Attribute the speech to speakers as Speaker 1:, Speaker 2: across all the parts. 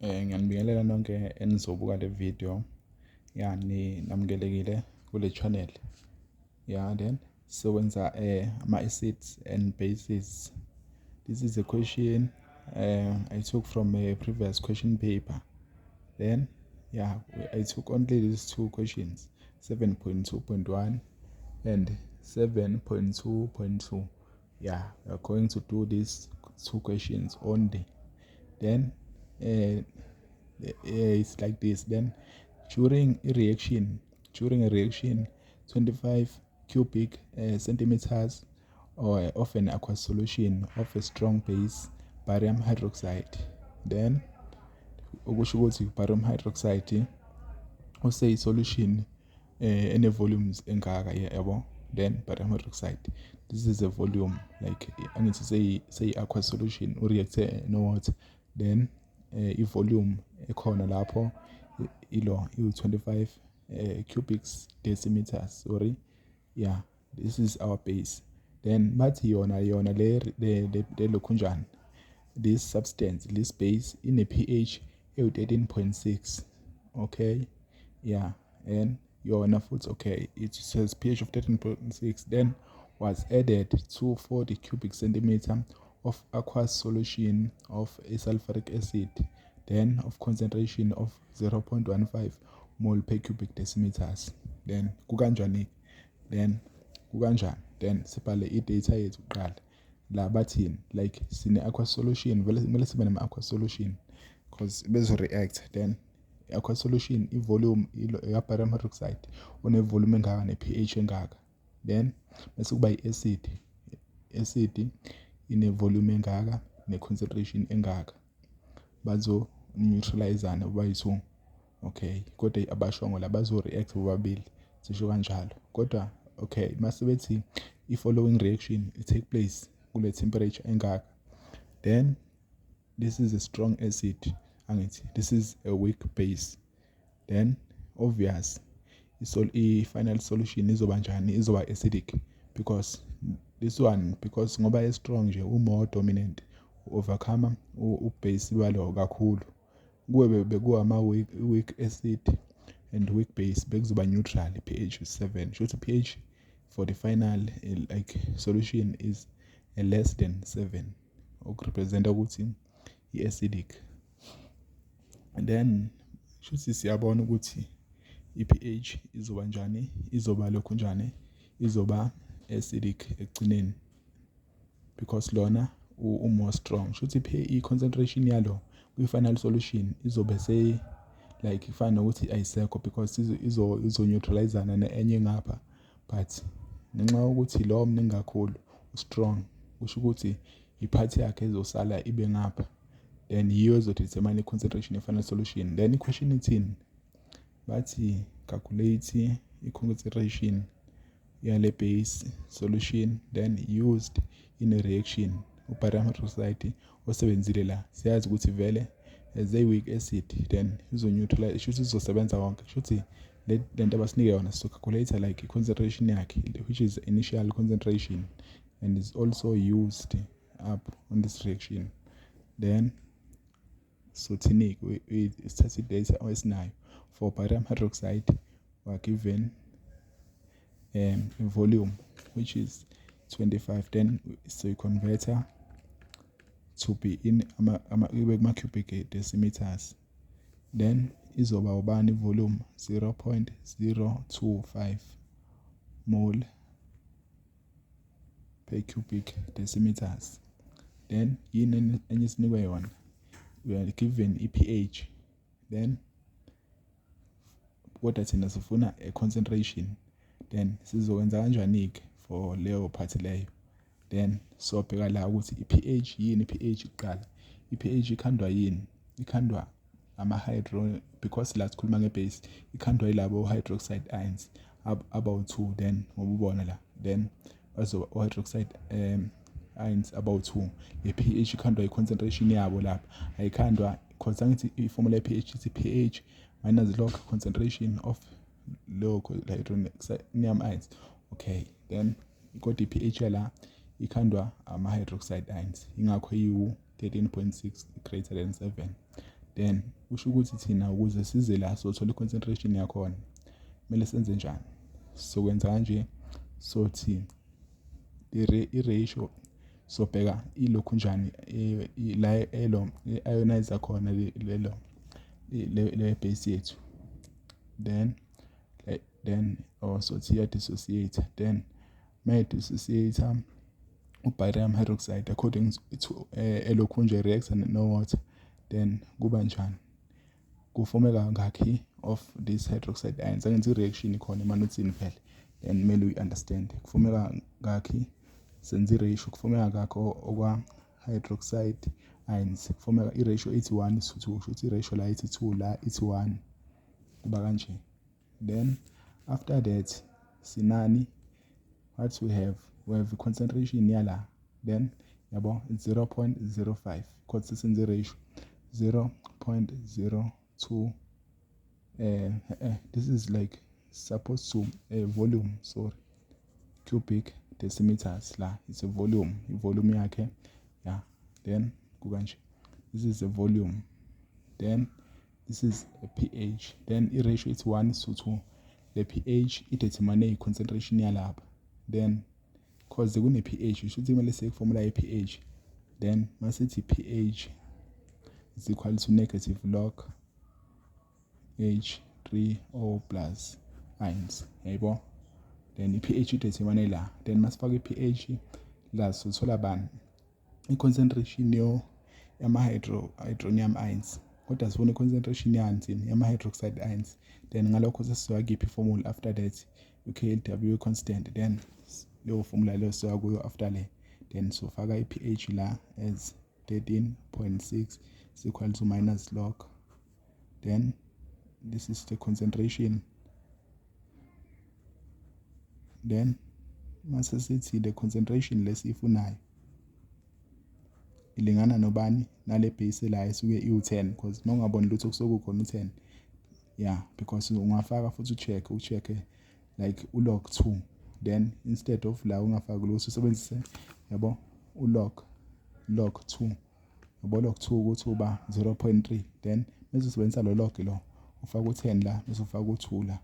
Speaker 1: Ngiyanibingelela nonke enizobuka le video. Ya, namukelekile kule channel. Ya, then sizokwenza ama-acids and bases. This is a question I took from a previous question paper. Then yeah, I took only these two questions, 7.2.1 and 7.2.2. Yeah, we are going to do these two questions only. Then it's like this. Then during a reaction, 25 cubic centimeters or of an aqueous solution of a strong base, barium hydroxide, then okusho ukuthi barium hydroxide useyi-solution ene-volumes engaka, yabo. Then barium hydroxide, this is a volume, like angithi seyi-aqueous solution, u-reacte no-water, then i-volume ekhona lapho ilo iwu-25 cubic decimeters, sorry. Yeah, this is our base. Then bathi yona le lokhunjani, this substance, this base ine pH ewu-13.6. Okay, yeah, and yona futhi, okay, it says pH of 13.6, then was added to 40 cubic centimeter of aqueous solution of a sulfuric acid, then of concentration of 0.15 mole per cubic decimeters. Then kukanjani? Then kukanjani? Then sibhale i-data yethu kuqala. La bathini? Like sine aqueous solution vele, kumele sibe nama-aqueous solution because bezo-react. Then i-aqueous solution, i-volume ya-barium hydroxide une-volume engaka ne-pH engaka. Then bese kuba i-acid, acid ine-volume engaka ne-concentration engaka, bazo-neutralizana bayi-two. Okay, kodwa abashongo la bazo-react bobabili, sisho kanjalo kodwa. Okay, mase bethi i-following reaction take place kule temperature engaka. Then this is a strong acid, angithi? This is a weak base. Then obvious i-final solution izoba njani? Izoba acidic because this one, because ngoba e-strong nje, u-more dominant, overcome u-base balo kakhulu. Kube bekuwa ama weak acid and weak base, bekuzoba neutral, pH 7. Shuthi pH for the final like solution is a less than 7, okurepresenta ukuthi i-acidic. And then shuthi siyabona ukuthi i-pH izoba njani? Izoba lokhu njani? Izoba acidic ekugcineni because lona u-more strong. Shuthi i-concentration yalo kwi-final solution izobe se like ifana nokuthi ayisekho because izo-neutralizana ne-enye ngapha, but ngenxa yokuthi lo mningi kakhulu, strong, kusho ukuthi i-part yakhe ezosala ibe ngapha, then yiyo ezodetermine i-concentration ye-final solution. Then i-question ithini? Bathi calculate i-concentration yale base solution then used in a reaction, ubarium hydroxide osebenzile la. Siyazi ukuthi vele as a weak acid, then izo-neutralize, shuthi izosebenza wonke. Shuthi le lento abasinike yona, so calculate like i-concentration yakhe, which is initial concentration and is also used up on this reaction. Then sothini? Sithathe i-data esinayo for barium hydroxide. We are given volume, which is 25, then so converter to be in ama ibe kuma cubic decimeters. Then izoba ubani volume? 0.025 mole per cubic decimeters. Then yini enye esinikwe yona? We are given i-pH, then kodwa thina sifuna a concentration. Then sizokwenza kanjani-ke for leyo part leyo? Then sobheka la ukuthi i-pH yini. I-pH kuqala, i-pH ikhandwa yini? Ikhandwa ama-hydro, because la sikhuluma nge-base, ikhandwa yilabo hydroxide ions abawu-2. Then ngoba ubona la, then bazoba hydroxide ions abawu-2. Le-pH ikhandwa i-concentration yabo lapha, ayikhandwa, because angithi i-formula ye-pH ithi pH minus log concentration of lo hydroxonium ions. Okay, then kodwa i-pH yala ikhandwa ama-hydroxide ions, ingakho iwu 13.6, greater than 7. Then kusho ukuthi thina ukuze size la sothola i-concentration yakhona, kumele senze njani? Sokwenza kanje, sothi i-ratio, sobheka ilokhu njani la elo i-ionize khona lelo le base yethu, then or sothi iya-dissociate. Then maye-dissociate u-barium hydroxide according to elokhu nje reacts no water, then kuba njani? Kufomeka ngakhi of this hydroxide ions? Angenza i-reaction khona emanothini phela, then kumele uyi-understand kufomeka ngakhi. Senza i-ratio, kufomeka ngakho okwa hydroxide ions, kufomeka i-ratio ithi 1 to 2. Kusho ukuthi i-ratio la ithi 2, la ithi 1, kuba kanje. Then after that sinani? What we have, we have concentration yala. Then yabo, it's 0.05 because sesenze ratio 0.02. This is like supposed to a volume, sorry, cubic decimeters. La it's a volume, i-volume yakhe, yeah. Then kukanje, this is a volume, then this is a pH, then i-ratio ithi 1 to 2. Le pH i-determine i-concentration yalapha. Then cause kune pH, kusho ukuthi kumele siye formula ye pH. Then masithi pH is equal to negative log H3O plus ions, yaybo. Then i-pH i-determine la. Then masifaka i-pH la, sothola bani? I-concentration yo yama-hydronium ions, kodwa sifuna i-concentration yani thina? Yama-hydroxide ions. Then ngalokho sesizoya kiphi formula after that? U-KW constant. Then leyo formula leyo sizoya kuyo after le. Then sofaka i-pH la as 13.6 is equal to minus log, then this is the concentration. Then mase sithi the concentration lesiyifunayo ilingana nobani? Nale base la esuke iwu-10, because uma ungaboni lutho kusuke kukhona u-10, yeah, because ungafaka futhi u-check, u-check like u-log 2. Then instead of la ungafaki lutho, usebenzise, yabo, u-log log 2, yabo, log 2 ukuthi uba 0.3. Then bese usebenzisa lo log lo, ufaka u-10 la, bese ufaka u-2 la,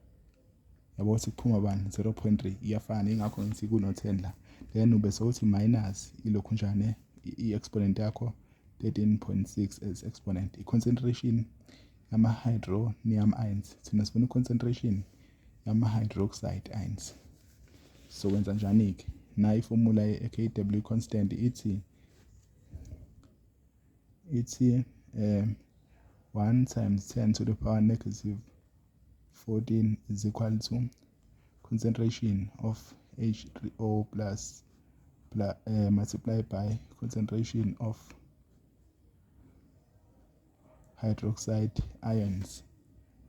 Speaker 1: yabo, ukuthi kuphuma bani? 0.3, iyafana. Ingakho ngithi kuno-10 la. Then ube sewuthi minus ilokhu njani, i-exponent yakho 13.6 as exponent, i-concentration yama-hydronium ions. Thina sifuna i-concentration yama-hydroxide ions. So wenza njani-ke na ifomula ye-KW constant? Ithi 1 times 10 to the power negative 14 is equal to concentration of H3O plus multiplied by concentration of hydroxide ions.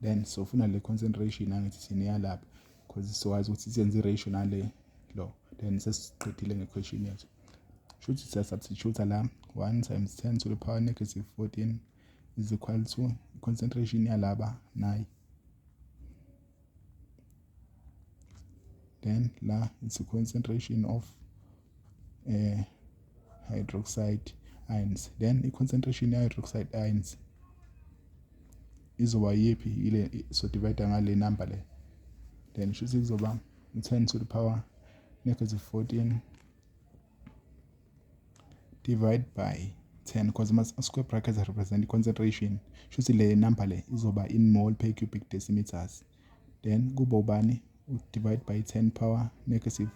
Speaker 1: Then sofuna le concentration, angithi thina yalapha, because siwazi ukuthi siyenze i-ratio nale lo. Then sesiqedile nge-question yethu. Shuthi siya-substitute la, 1 times 10 to the power negative 14 is equal to concentration yalaba nayi. Then la it's a concentration of hydroxide ions. Then i-concentration ye-hydroxide ions izoba yiphi? Ile so divide ngale number le. Then shuthi kuzoba 10 to the power negative 14 divide by 10, because ama square brackets represent concentration. Shuthi le number le izoba in mole per cubic decimeters. Then kuba ubani? Divide by 10 power negative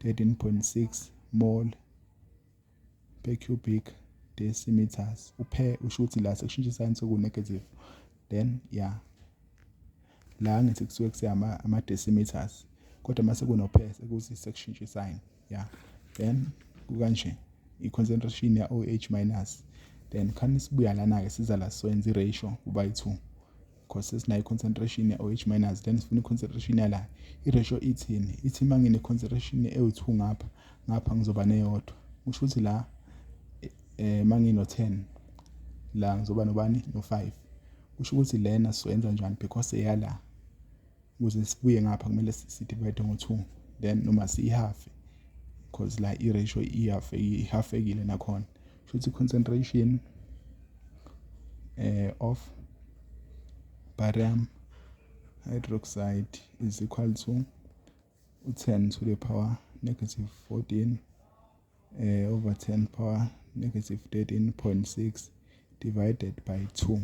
Speaker 1: 13.6 mole per cubic decimeters. U-per usho ukuthi la sekushintsha i-sign, soku-negative. Then yeah, la ngithi kusuke kuseyama ama-decimeters, kodwa mase kuno-per sekuthi sekushintsha i-sign, yeah. Then kukanje i-concentration ya-OH minus. Then khani sibuya lana-ke, siza la, soyenza i-ratio kuba yi-2, because sesinayo i-concentration ya-OH minus. Then sifuna i-concentration yala. I-ratio ithini? Ithi uma ngine-concentration ewu-2 ngapha, ngapha ngizoba neyodwa. Kusho ukuthi la uma ngino-10 la, ngizoba nobani? No-5. Kusho ukuthi lena sizoyenza njani? Because eyala, ukuze sibuye ngapha kumele si-divide ngo-2, then noma siyi-half, because la i-ratio i-half, ihafekile nakhona. Kusho ukuthi concentration of barium hydroxide is equal to 10 to the power negative 14 over 10 power negative 13.6 divided by 2.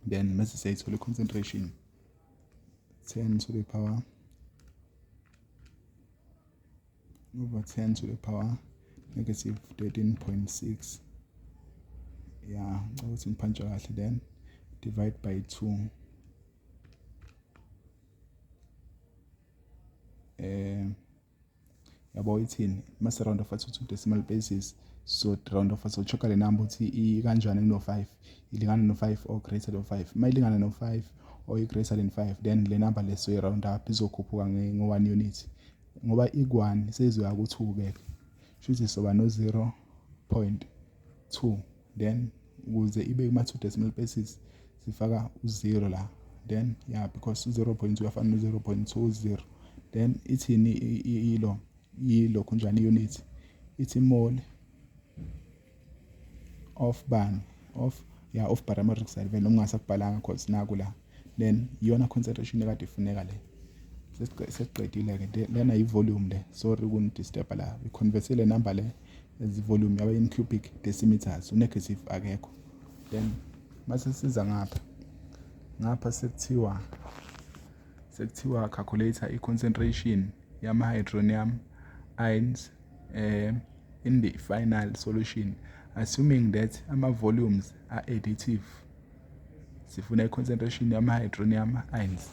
Speaker 1: Then mase siyayithola i-concentration, 10 to the power over 10 to the power negative 13.6, yeah, ngicela ukuthi ngiphantshe kahle, then divide by 2. Yabo, ithini mase round off to two decimal places? So round off, so check le number ukuthi ikanjani kuno 5, ilingana no 5 or greater than 5. Uma ilingana no 5 or i-greater than 5, then le number leso i-round up izokhuphuka ngo-1 unit, ngoba iku-1 seyizoya ku-2 ke, shuthi soba no-0.2. Then ukuze ibe kuma-two decimal places sifaka u-0 la. Then yeah, because u-0.2 uyafana no-0.20. Then ithini ilo yilokhu njani unit? Ithi mole of bani? Of, yeah, of barium hydroxide vele ungasakubhalanga cause naku la. Then iyona concentration ekade ifuneka le. Sesiqedile-ke. Lena i-volume le, sorry ukunidisturba la. I-convertile number le as volume yaba in cubic decimeters, u-negative akekho. Then mase siza ngapha, ngapha sekuthiwa calculate i-concentration yama-hydronium ions in the final solution, assuming that ama-volumes are additive. Sifuna i-concentration yama-hydronium ions.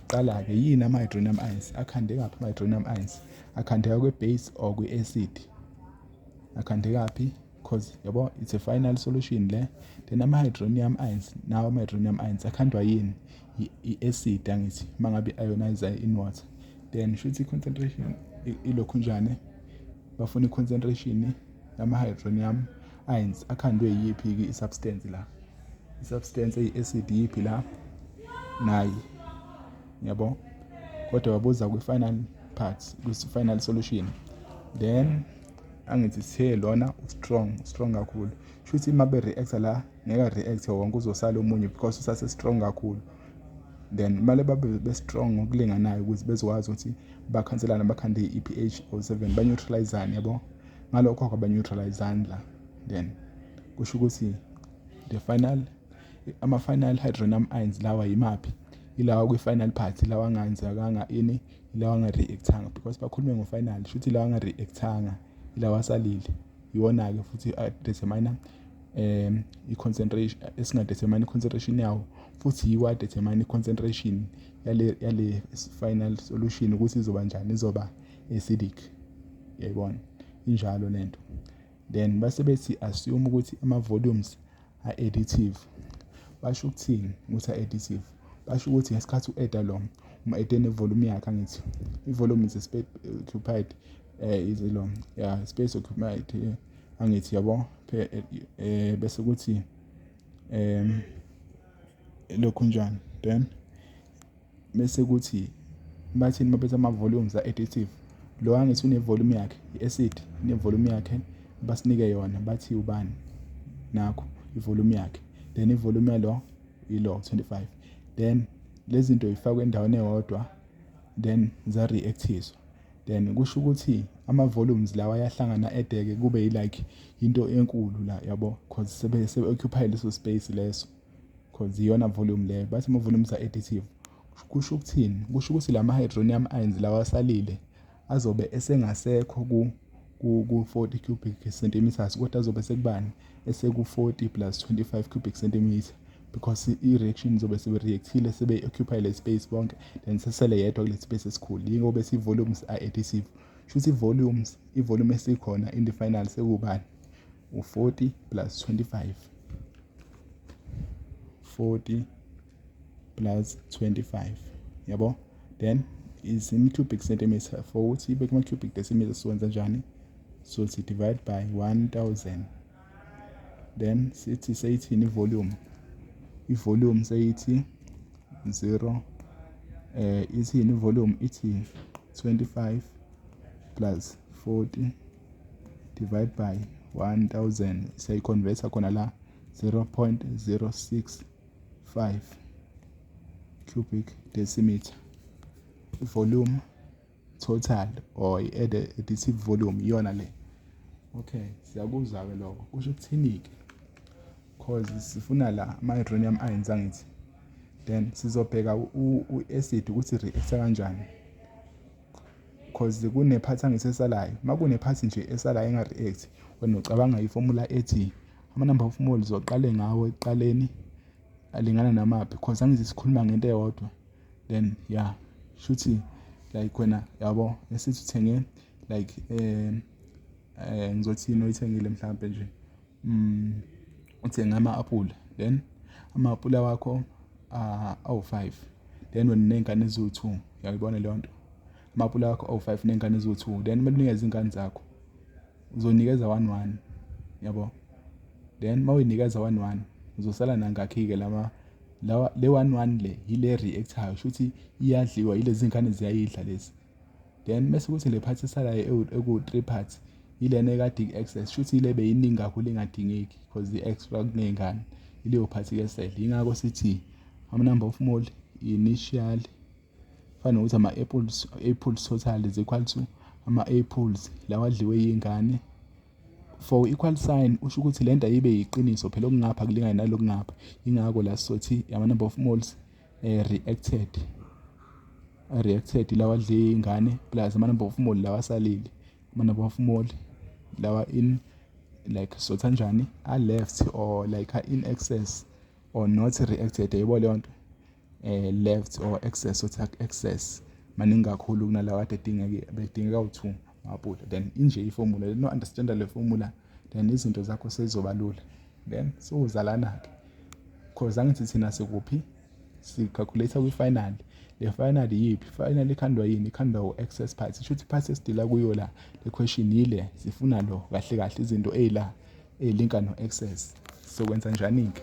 Speaker 1: Qala-ke, yini ama-hydronium ions? Akhandekaphi ama-hydronium ions? Akhandeka kwi-base or kwi-acid? Akhandekaphi? Cause yabo, it's a final solution le. Then ama-hydronium ions nawo, ama-hydronium ions akhandwa yini? I-acid, angithi? Uma ngabe i-ionize in water, then shuthi i-concentration ilokhu njani? Bafuna i-concentration yama-hydronium ions akhandwe yiphi-ke i-substance la? I-substance eyi-acid yiphi la? Nayi, yabo, kodwa babuza kwi-final part, kwi-final solution. Then angithi sithe lona u-strong, strong kakhulu, shuthi uma be-reacta la ngeke react wonke, uzosala omunye because usase strong kakhulu. Then kumele babe be-strong ngokulinganayo ukuze bezokwazi ukuthi bakhanselane, bakhande i-pH 07, ba-neutralizane, yabo. Ngalokho aba-neutralizani la. Then kusho ukuthi the final, ama-final hydronium ions lawa yimaphi? Ilawa kwi-final part, ilawa angenzekanga ini, ilawa anga-reactanga, because bakhulume ngo-final, shuthi ilawa anga-reactanga, ilawa asalile. Iwona-ke futhi determine i-concentration, esinga-determine i-concentration yawo, futhi yiwo a-determine i-concentration yale final solution ukuthi izoba njani, izoba acidic, yayibona injalo lento. Then base bethi assume ukuthi ama-volumes a-additive. Basho ukuthini ukuthi a-additive? Basho ukuthi ngesikhathi u-adda lo, uma-adde ne-volume yakhe, angithi i-volume is a space occupied, is lo, yeah, space occupied, angithi, yabo? Bese kuthi lokhu njani, then bese kuthi bathini mabethi ama-volumes a-additive? Lo angithi une-volume yakhe, i-acid ine-volume yakhe, basinike yona, bathi ubani nakho i-volume yakhe, then i-volume yalo ilo 25. Then lezi zinto ifakwe endaweni eyodwa, then za-reactiswa. Then kusho ukuthi ama-volumes lawa ayahlangana edeke kube like into enkulu la, yabo, cause sebe occupy leso space leso, cause iyona volume leyo. Bathi ama-volumes are-additive, kusho ukuthini? Kusho ukuthi lama hydronium ions lawa asalile azobe esengasekho ku 40 cubic centimeters, kodwa azobe sekubani? Eseku 40 plus 25 cubic centimeter, because i-reaction izobe sebe-reactile, sebe-occupy le space bonke, then sesele yedwa kule space esikhulu. Yingoba bethi i-volumes are additive, shuthi i-volumes, i-volume esikhona in the final sekubani? U-40 plus 25, 40 plus 25, yabo. Then is in cubic centimeter. For ukuthi ibe kuma cubic decimeter siwenza njani? So si divide by 1000. Then sithi seyithini i-volume? I-volume seyithi 0, ithini i-volume? Ithi 25 plus 40 divide by 1000. Siyayi-converta khona la. 0.065 cubic decimeter. Volume total or i-additive volume iyona le. Okay, siyakuzwa-ke lokho. Kusho ukuthini-ke? Cause sifuna la ama-hydronium ions, angithi? Then sizobheka u-acid ukuthi react kanjani, cause kune-part angithi esalayo. Uma kune-part nje esalayo enga-react, wena ucabanga i-formula ethi ama-number of moles oqale ngawo ekuqaleni alingana namaphi, cause angithi sikhuluma ngento eyodwa. Then yeah, shuthi like wena, yabo, esithi uthenge like ngizothini, oyithengile mhlambe nje, uthenge ama-apula, then ama-apula wakho awu-5, then wena uney'ngane eziwu-2. Uyayibona leyo nto? Ama-apula wakho awu-5, ney'ngane eziwu-2, then kumele unikeze iy'ngane zakho, uzonikeza 1 1, yabo. Then uma uyinikeza 1 1, uzosala nangakhi-ke lama lawa? Le 1 1 le yile react-ayo, shuthi iyadliwa yilezi ngane, ziyayidla lezi. Then bese kuthi le part esalayo eku-3 parts yilena ekade i-excess, shuthi ile beyiningi kakhulu ingadingeki because i-extra kuney'ngane, ileyo part-ke esele. Yingakho sithi ama-number of mole initial fana nokuthi ama-apples, apples total is equal to ama-apples lawa adliwe yiy'ngane. For equal sign usho ukuthi lento ayibe yiqiniso phela, okungapha kulingane nalokungapha. Ingakho la sizothi ama-number of moles reacted lawa adle iy'ngane plus ama-number of mole lawa asalile, ama-number of mole lawa in like sothi kanjani, a-left or like in excess or not reacted, yebo, leyo nto, left or excess, sothi excess maningi kakhulu kunalawa kade edingeke, bedingeka u-2 ama-apula. Then inje i-formula, no understand le formula, then izinto zakho sezizoba lula. Then sowuzalana-ke, cause angithi thina sikuphi? Si-calculate kwi-final. Le final yiphi? Final ikhandwa yini? Ikhandwa u-excess part. Sho ukuthi part esi-deal-a kuyo la le question yile sifuna lo kahle kahle, izinto ey'la ey'linka no-excess. Sokwenza njani-ke?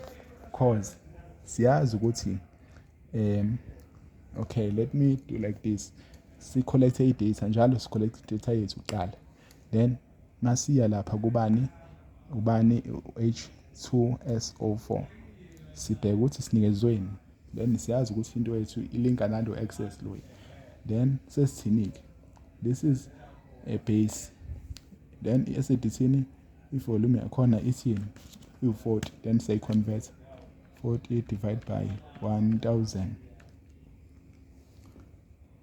Speaker 1: Cause siyazi ukuthi okay, let me do like this. Si-collect-e i-data njalo, si-collect i-data yethu kuqala, then masiya lapha kubani, ubani, H2SO4, sibheka ukuthi sinikezweni. Then siyazi ukuthi into yethu ilinka nalo excess lo. Then sesithini-ke? This is a base. Then i-acid ithini? I-volume yakhona ithini? Iwu-40. Then siyayi-convert, 40 divide by 1000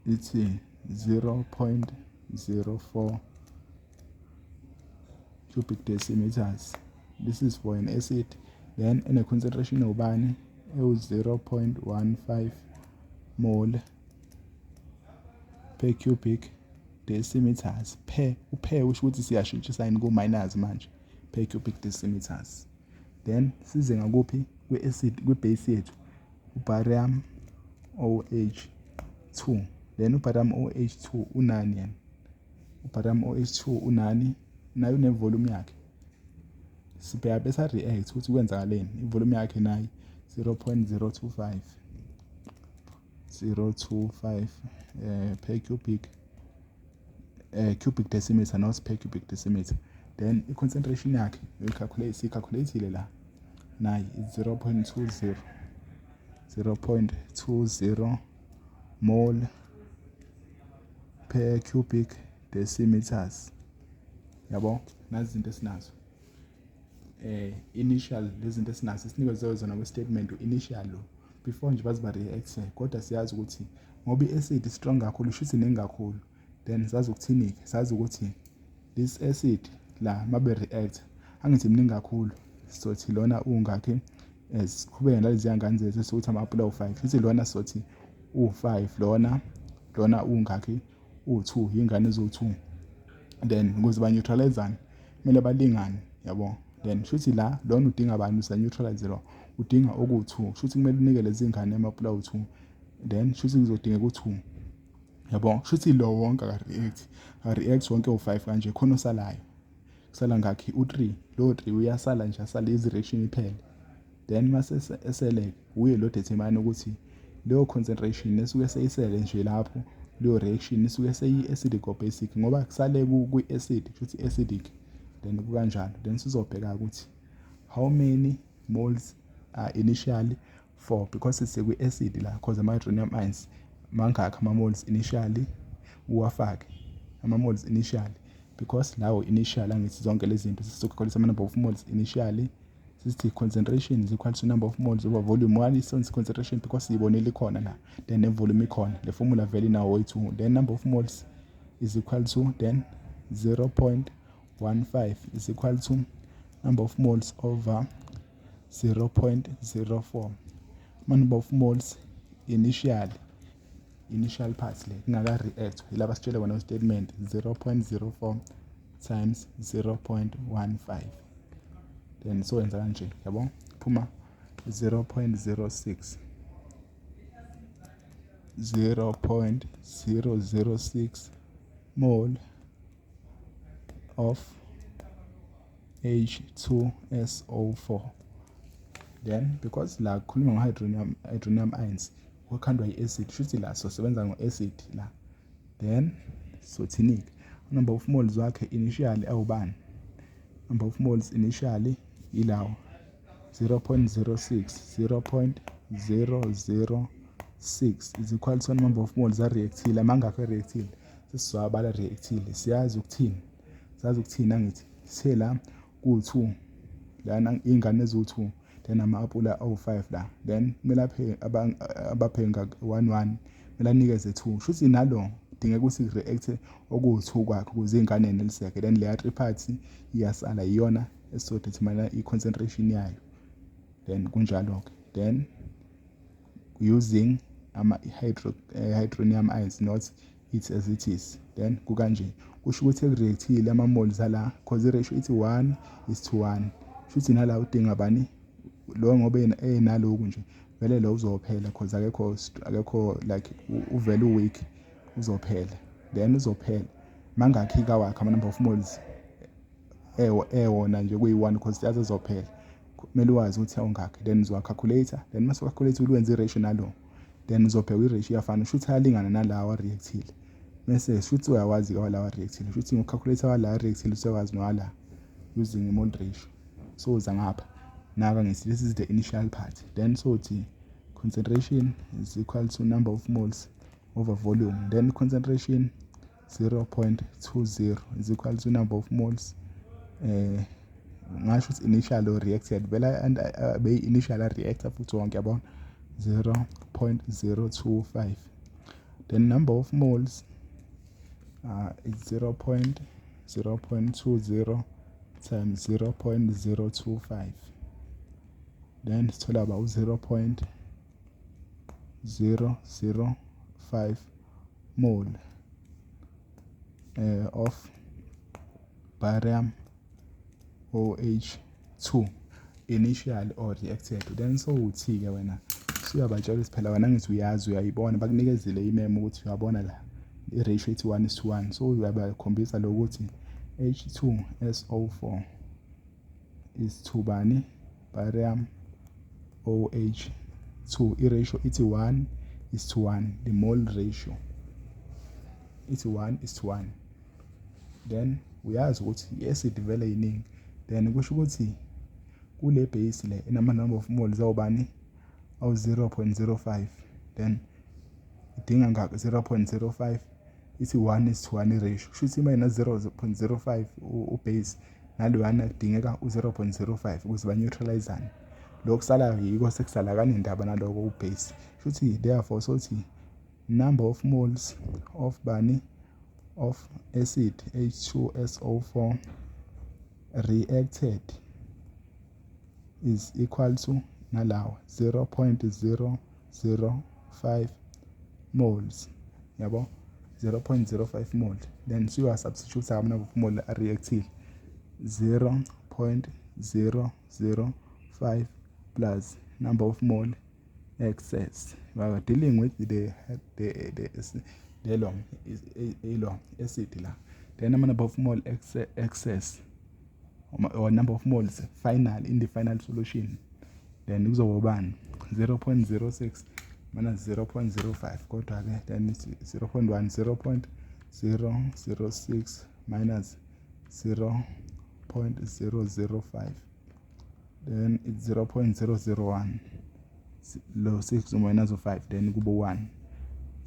Speaker 1: ithi 0.04 cubic decimeters. This is for an acid. Then ene concentration ubani? Ewu 0.15 mole per cubic decimeters. Per, u-per usho ukuthi siyashintsha sign ku minus manje, per cubic decimeters. Then size ngakuphi? Kwi-acid, kwi-base yethu, u-barium OH2. Then u-barium OH2 unani yena? U-barium OH2 unani? Nayo une-volume yakhe. Sibheka bese react ukuthi kwenzakaleni. I-volume yakhe nayi 0.025, 025 per cubic decimeter, not per cubic decimeter. Then i-concentration yakhe uyi-calculate, siyi-calculate la, nayi 0.20, 0.20 mole per cubic decimeters, yabo. Nazi izinto esinazo, initial, lezi zinto esinazo esinikezwe zona kwi-statement initial lo before nje baze ba-react. Kodwa siyazi ukuthi ngoba i-acid strong kakhulu, shuthi iningi kakhulu. Then sazi ukuthini-ke? Sazi ukuthi this acid la mabe react, angithi mningi kakhulu, sizothi lona ungakhi? Siqhubeke nalezi ngane zethu, sokuthi ama-apula awu-5, futhi lona sizothi u-5, lona ungakhi? U-2, yingane eziwu-2. Then ukuze ba-neutralize-ane kumele balingane, yabo. Then shuthi la lona udinga bani usa-neutralize? Lo udinga oku-2, shuthi kumele unike lezi ngane ama-apula awu-2. Then shuthi kuzodingeka u-2, yabo. Shuthi lo wonke aka-react, aka-react wonke u-5 kanje, khona osalayo. Kusala ngakhi? U-3. Lo 3 uyasala nje, asale izi-reaction iphele. Then mase esele uye lo determine ukuthi leyo concentration esuke seyisele nje lapho, leyo reaction isuke seyi-acidic or basic, ngoba kusale kwi-acid, kusho ukuthi acidic. Then kukanjalo. Then sizobheka ukuthi how many Moles are initially 4 because sikwi-acid la, cause ama-hydronium ions mangakhi ama-moles initially uwafake ama-moles initially, because lawo initial angithi zonke lezi zinto sisocalculate ama-number of moles initially. Sithi concentration is equal to number of moles over volume. 1 is concentration because siyibonile ikhona la, then ne-volume ikhona, le formula vele inawo 2. Then number of moles is equal to, then 0.15 is equal to number of moles over 0.04. Number of moles initially, initial parts le kungaka-react, yilaba sitshele kona statement, 0.04 times 0.15. Then so yenza kanje, yabo, phuma 0.06, 0.006 mole of H2SO4. Then because la kukhuluma ngo-hydronium, hydronium ions kukhandwa i-acid, shuthi la sosebenza ngo-acid la. Then sothini-ke? Number of moles wakhe initially awubani? Number of moles initially ilawo 0.06, 0.006 is equal to number of moles a-reactile. Amangakhi a-reactile? Sesizowabala reactile. Siyazi ukuthini? Sazi ukuthini? Angithi sithe la ku-2 lana, iy'ngane eziwu-2, then ama-apula awu-5 la, then kumele aphe abaphe nga-1 1, kumele anikeze 2. Shuthi nalo kudingeka ukuthi react okuwu-2 kwakhe ukuze iy'ngane yeneliseke. Then leya 3 parts iyasala, iyona esizodetermine i-concentration yayo. Then kunjalo-ke. Then using ama-hydro hydronium ions, not it as it is. Then kukanje, kusho ukuthi ekureactile ama-moles ala, cause i-ratio ithi 1 is to 1. Shuthi nala udinga bani lo? Ngoba enaloku nje vele lo uzophela, cause akekho like uvele u-weak, uzophela. Then uzophela mangakhi kawakhe ama-number of moles ewona nje kuyi-1, cause siyazi ezophela, kumele wazi ukuthi awungakhi. Then uzowa-calculate, then mase u-calculate ulwenze i-ratio nalo, then uzobheka i-ratio iyafana, shuthi ayalingana nalawa reactile. Mese shuthi uyawazi-ke walawa reactile, shuthi ngo-calculate wala reactile usuyakwazi nowala using i-mole ratio. So uza ngapha naka ngithi this is the initial part. Then sothi concentration is equal to number of moles over volume. Then concentration 0.20 is equal to number of moles, ngasho ukuthi initial or reacted vele, and beyi initial reactor futhi wonke, yabona, 0.025. Then number of moles is 0.0.20 times 0.025. Then sithola ba u-0.005 mole of barium OH2 initial or reacted. Then so uthi-ke wena usuyabatshela ukuthi phela wena ngithi uyazi, uyayibona, bakunikezile imemo ukuthi uyabona la i-ratio ithi 1 is to 1. So uyabakhombisa lokuthi H2SO4 is to bani? Barium OH2. I-ratio ithi 1 is to 1, the mole ratio ithi 1 is to 1. Then uyazi ukuthi i-acid vele yiningi. Then kusho ukuthi kule base le enama number of moles awubani? Awu 0.05. Then idinga ngakho 0.05, ithi 1 is to 1 ratio. Kusho ukuthi uma ina 0.05 ubase, naloyana kudingeka u-0.05 ukuze ba-neutralizane. Lokhu kusalayo yiko sekusala kanendaba naloko ubase. Shuthi therefore sothi number of moles of bani? Of acid H2SO4 reacted is equal to nalawa 0.005 moles, yabo, 0.05 mole. Then siwa substitute ama number of mole reactive, 0.005 plus number of mole excess. We are dealing with the long ilo acid la. Then number of mole excess or number of moles final in the final solution, then kuzoba ubani? 0.06 minus 0.05, kodwa ke then it's 0.1, 0.006 minus 0.005. Then it's 0.001, lo 6 minus 5, then kube 1,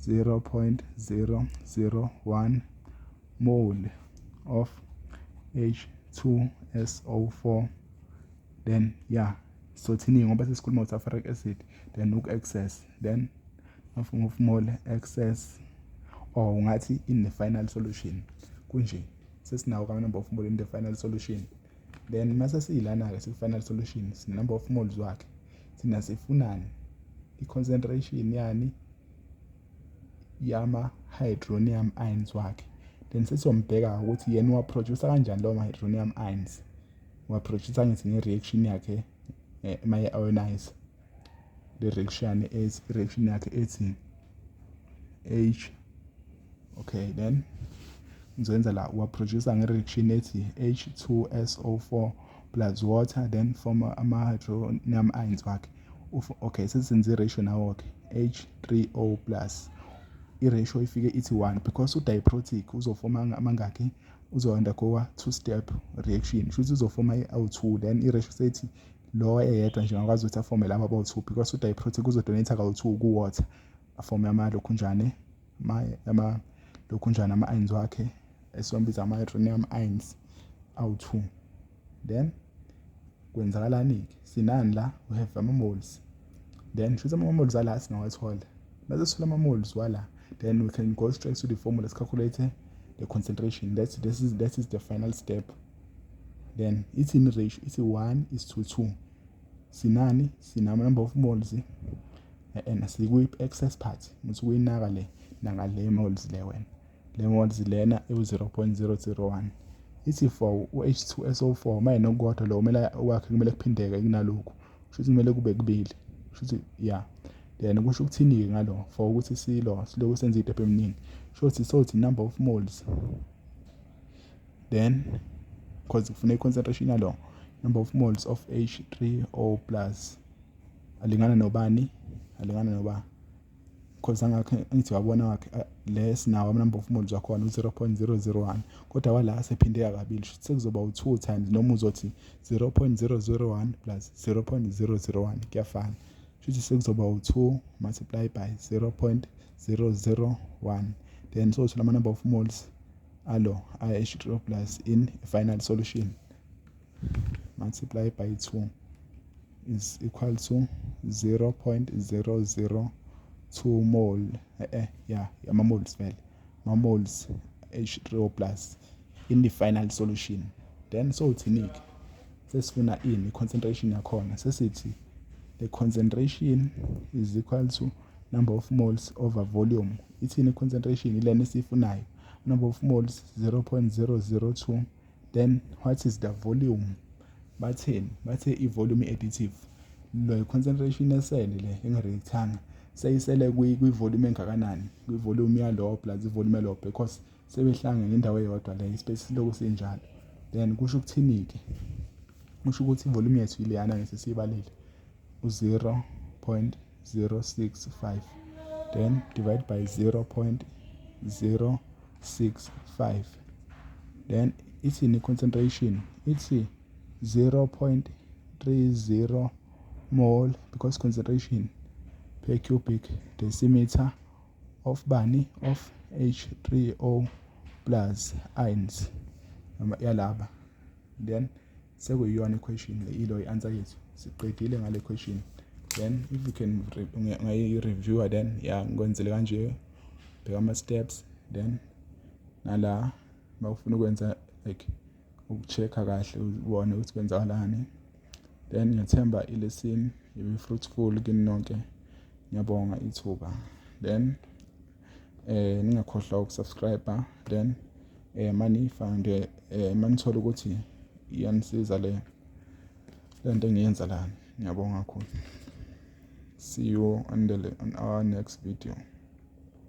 Speaker 1: 0.001 mole of H2SO4. Then yeah, sothini ngoba sesikhuluma ngo-sulfuric acid? Then uku-excess, then of mole excess, or ungathi in the final solution. Kunje sesinawo ka-number of mole in the final solution. Then mase siyilana-ke siku-final solution, sine-number of moles wakhe. Thina sifunani? I-concentration yani yama-hydronium ions wakhe. Then sesizombheka ukuthi yena uwaproduce kanjani lawo ma-hydronium ions. Uwaproduce ngithi nge-reaction yakhe maye-ionize. Le reaction ethi, reaction yakhe ethi H, okay, then ngizoyenza la, uwaproduce nge-reaction ethi H2SO4 plus water, then form ama-hydronium ions wakhe. Okay, sesenze i-ratio nawo-ke H3O plus, i-ratio ifike ithi 1 because u-diprotic uzofoma amangakhi? Uzo-undergo two step reaction, shuthi uzofoma awu-2. Then i-ratio sethi lo eyedwa nje ngakwazi ukuthi afome laba abawu-2 because u-diprotic uzodonate kawu-2 ku-water, afome amalokhunjane, ama lokhunjane, ama-ions wakhe esiwambiza ama-hydronium ions awu-2. Then kwenzakalani-ke? Sinani la? We have ama-moles. Then shuthi ama-moles ala singawathola. Mase sithola ama-moles wala, then we can go straight to the formula, calculate the concentration. That is the final step. Then ithini ratio? Ithi 1 is to 2. Sinani? Sinama number of moles and sikwi-excess part. Muthi kuyinaka le nanga le moles le, wena, le moles lena ewu-0.001. Ithi for u-H2SO4 maye nokodwa lo kumele wakhe kumele kuphindeke kunalokhu, kusho ukuthi kumele kube kubili, kusho ukuthi yeah. Then kusho ukuthini-ke ngalo for ukuthi silo siloku senze iy'step eminingi? Kusho ukuthi sothi number of moles, then because kufuna i-concentration yalo, number of moles of H3O plus alingana nobani? Alingana noba, because angakhe ngithi wabona wakhe le sinawo ama number of moles wakhona u-0.001, kodwa wala sephindeka kabili, sekuzoba u-2 times, noma uzothi 0.001 plus 0.001 kuyafana. Shuthi sekuzoba u-2 multiply by 0.001. Then sothola ama number of moles alo H3O plus in final solution, multiply by 2 is equal to 0.002 mole, yeah, ama moles vele, ama moles H3O plus in the final solution. Then sothini-ke? Sesifuna ini? I-concentration yakhona. Sesithi the concentration is equal to number of moles over volume. Ithini i-concentration? Ilena esiyifunayo, number of moles 0.002. Then what is the volume? Batheni? Bathe i-volume i-additive. Lo concentration esele le engareactanga seyisele kwi-volume engakanani? Kwi-volume yalo plus i-volume yalo, because sebehlangene ngendawo eyodwa, le ispace siloku sinjalo. Then kusho ukuthini-ke? Kusho ukuthi i-volume yethu ileyana ngesiyibalile, u-0.065, then divide by 0.065. Then ithini i-concentration? Ithi 0.30 mole, because concentration per cubic decimeter of bani? Of H3O plus ions yalaba. Then sekuyiyona equation le, ilo i-answer yethu. Siqedile ngale question. Then if you can ungayi-reviewer, then yeah, ngikwenzele kanje, bheka ama-steps. Then nala mawufuna ukwenza like uku-check-a kahle, ubone ukuthi kwenzakalani. Then ngiyathemba i-lesson ibe fruitful kini nonke. Ngiyabonga ithuba. Then ningakhohlwa ukusubscribe. Then manifunde, manithola ukuthi iyanisiza le lento engiyenza la. Ngiyabonga kakhulu. See you on our next video.